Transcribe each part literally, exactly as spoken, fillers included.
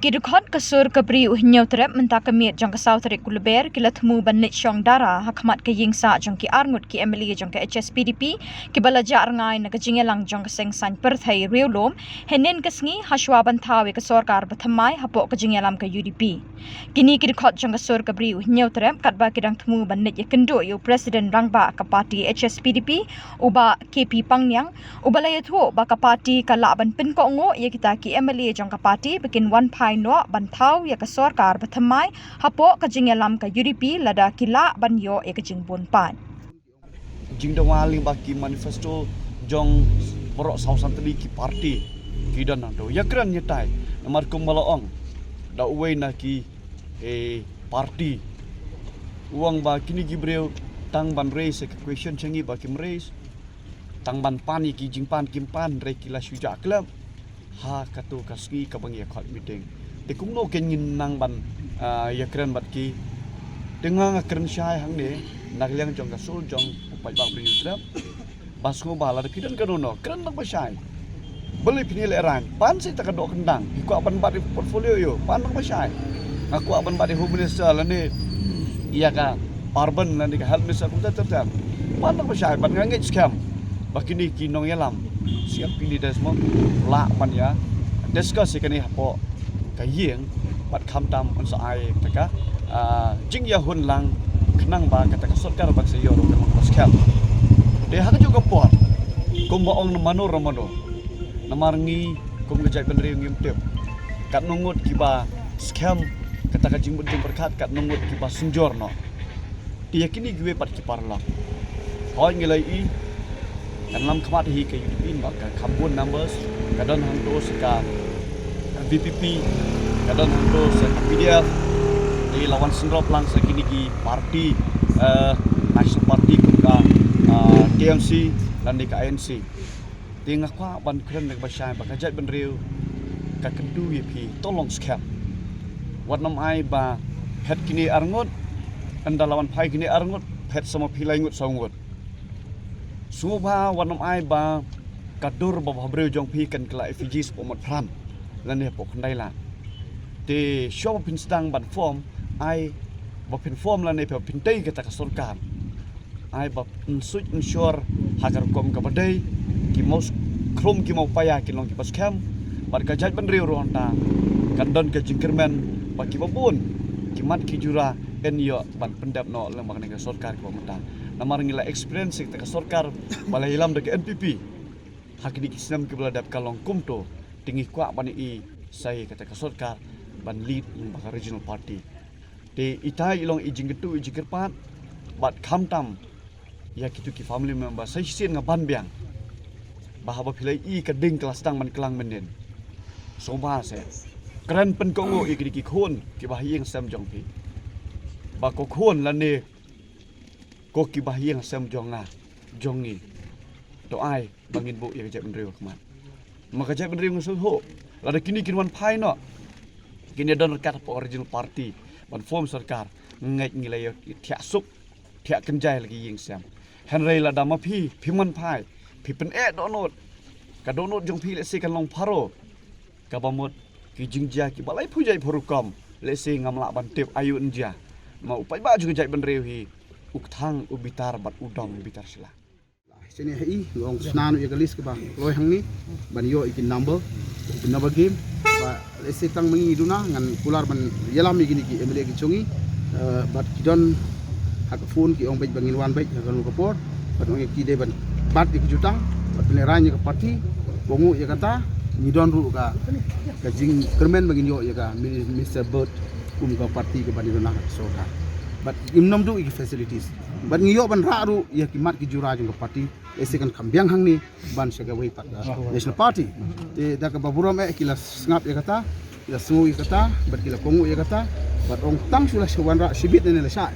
Ki dkhot ka sur ka bri u Hynñiewtrep mynta ka miet jong ka saw tarik Kulber ki la thmu ban leit shong dara ha khmat ka ïing sah jong ki arngut ki M L A jong ka H S P D P kiba la jah rngai na ka jingïalang jong ka seng saiñ pyrthei Riewlum hynnin ka sngi hashwa ban thaw ïa ka sorkar bathymmai hapoh ka jingïalam ka U D P. Kine ki dkhot jong ka sur ka bri u Hynñiewtrep katba ki dang thmu ban leit ïakynduh ïa u President Rangbah ka party H S P D P u Bah K P Pangniang, uba la ïathuh ba ka party ka lah ban pynkohnguh ïa kita ki M L A jong ka party ba kin wan phai noh ban thaw ïa ka sorkar bathymmai hapoh ka jingïalam ka U D P lada ki lah ban ïoh ïa ka jingbun paid. Jingdawa lyngba ki manifesto jong baroh saw san tylli ki party ki don hangto. Ïakren ïatai namar kumba la ong da uwei na ki, eh, party u ong ba kine ki briew tang ban raise ka question sha ngi ba kim raise, tang ban pan ïa ki jingpan kim pan, hynrei ki la shu jah khlem ha kato ka sngi kaba ngi ïa khot meeting. Te kumno kein ngin nang ban, ah, ïakren bad ki? Te nga nga kren shai hangne na ka liang jong ka sur jong u paidbah u Hynñiewtrep ba sngewbha lada phi don kano kano kren nang ba shai. Balei phin ïalehrain? Pan sa ïa ka doh kyndang. Phi kwah ban bat ïa portfolio ïa u, pan nang ba shai. Nga kwah ban bat ïa Home Minister lane ïa ka Urban lane ka Health Minister kumta ter ter. Pan nang ba shai bad nga ngeit skhem ba kine ki nongïalam C P M leaders mo lah ban ïa discuss ïa kane hapoh ka ïing bad khamtam un sa ai kata ka, ah, jingïahun lang khnang ba kata ka sorkar ban sa ïoh ruh ka long kaba skhem. Te ha kajuh ka por kumba ong na mano ra mano, namar ngi kum ka jaitbynriew ngim tip katno ngut kiba skhem kata ka jingmut jingpyrkhat, katno ngut kiba synjor noh. Te ïa kine kiwei pat ki paralok, hooid ngi la ïohi kan lam khmat hi ka U D P namar ka kham bun numbers, ka don hangto sa ka V P P, ka don hangto sa ka P D F. Te la wan synrop lang sa kine ki party, eh, National Party kum ka, eh, T M C lane ka I N C. Te nga kwah ban kren da kaba shai ba ka jaitbynriew ka kyntu ïa phi, to long skhem. Wat nym ai ba phet kine arngut, ynda la wan phai kine arngut phet sa ma phi lai ngut saw ngut. Sngewbha wat nym ai ba ka dur ba bhabriew jong phi kan kylla effigy hapoh Motphran lane hapoh Khyndailad. Te shuwa ba phin sdang ban form, ai ba phin form lane ba phin tei kata ka sorkar, ai ba phin suit phin shor ha ka rukom kaba dei, ki mawkhrum ki mawpaia kin long kiba skhem bad ka jaitbynriew ruh hangta kan don ka jingkyrmen ba kiba bun ki mat ki jura yn ïoh ban pyndep noh lem bad kane ka sorkar kaba mynta. Namar ngi la experience ïa kata ka sorkar ba la ïalam da ka N P P ha kine ki snem kiba la dep ka long kumto. Te ngi kwah ban ïohi sa ïa kata ka sorkar ban lead lem bad ka regional party. Te itai i long i jingkyntu i jingkyrpad bad khamtam ïa kito ki family member sa shisien nga ban biang ba haba phi la ïohi ka ding ka la sdang ban klang mynnin, sngewbha se kren pynkohnguh ïa kine ki khun kiba ha ïing sem jong phi, ba ko khun lane ko kiba ha ïing sem jong nga jong ngi, to ai ba ngin buh ïa ka jaitbynriew ha khmat. Ma ka jaitbynriew nga sngewthuh lada kine kin wan phai noh, kin ïa don ryngkat hapoh regional party ban form sorkar, nga ngeit ngi la ïa thiah suk thiah kynjai la ki ïing sem. Hynrei lada ma phi phim wan phai, phi pyneh dohnud, ka dohnud jong phi lehse kan long pharo, kaba mut ki jingjia kiba laiphew jaitphew rukom lehse ngam lah ban tip aïu yn jia. Ma u paidbah jong ka jaitbynriew hi u kthang u bitar bad u dom u bitar sla. Sini hi nga ong sna noh ïa ka list kaba kloi hangne ban ïoh ïa ki number, ïa ki number game. Ba lehse tang ma ngi duna ngan kular ban ïalam ïa kine ki M L A ki jong ngi, eh, bad ki don ha ka phone ki ong beit ba ngin wan beit ha kano ka por. Bad ong ïa ki dei ban bat ïa ki jutang bad pynlehrain ïa ka party. Kohnguh ïa kata, ngi don ruh ka, ka jingkyrmen ba ngin ïoh ïa ka Mini-, Minister Bird kum ka party kaba ngi duna ha ka sorkar. Bad ngim nym duh ïa ki facilities. Bad ngi ïoh ban rah ruh ïa ki mat ki jura jong ka party. Lehse kan kham biang hangne ban sha kawei pat ka National Party. Te da kaba burom eh ki la sngap ïa kata, ki la sngew ïa kata, bad ki la kohnguh ïa kata. Bad ong tang shu la shu wanrah shibit ne la shah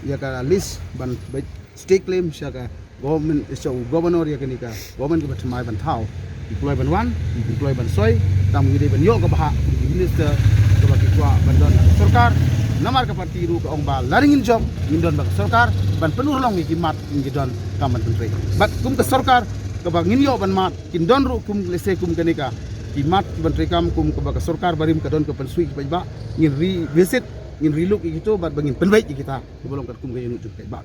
ïa ka list ban beit stake claim sha ka government, sha u governor ïa kane ka government kaba thymmai ban thaw. Ki kloi ban wan, ki kloi ban soi, tang ngi dei ban ïoh kaba hap, ki minister kaba ki kwah ban don ha ka sorkar. Namar ka party ruh ka ong ba lada ngin jop ngin don bad ka sorkar ban pynurlong ïa ki mat ngi don kam ban pyntrei. Bad kum ka sorkar kaba ngin ïoh ban mad kin don ruh kum lehse kum kane ka ki mat ki ban treikam kum kaba ka sorkar barim ka don ka pynsui ki paidbah, ngin revisit, ngin relook ïa kito bad ba ngin pynbeit ïa kita kiba long katkum ka ïanut jong ki paidbah.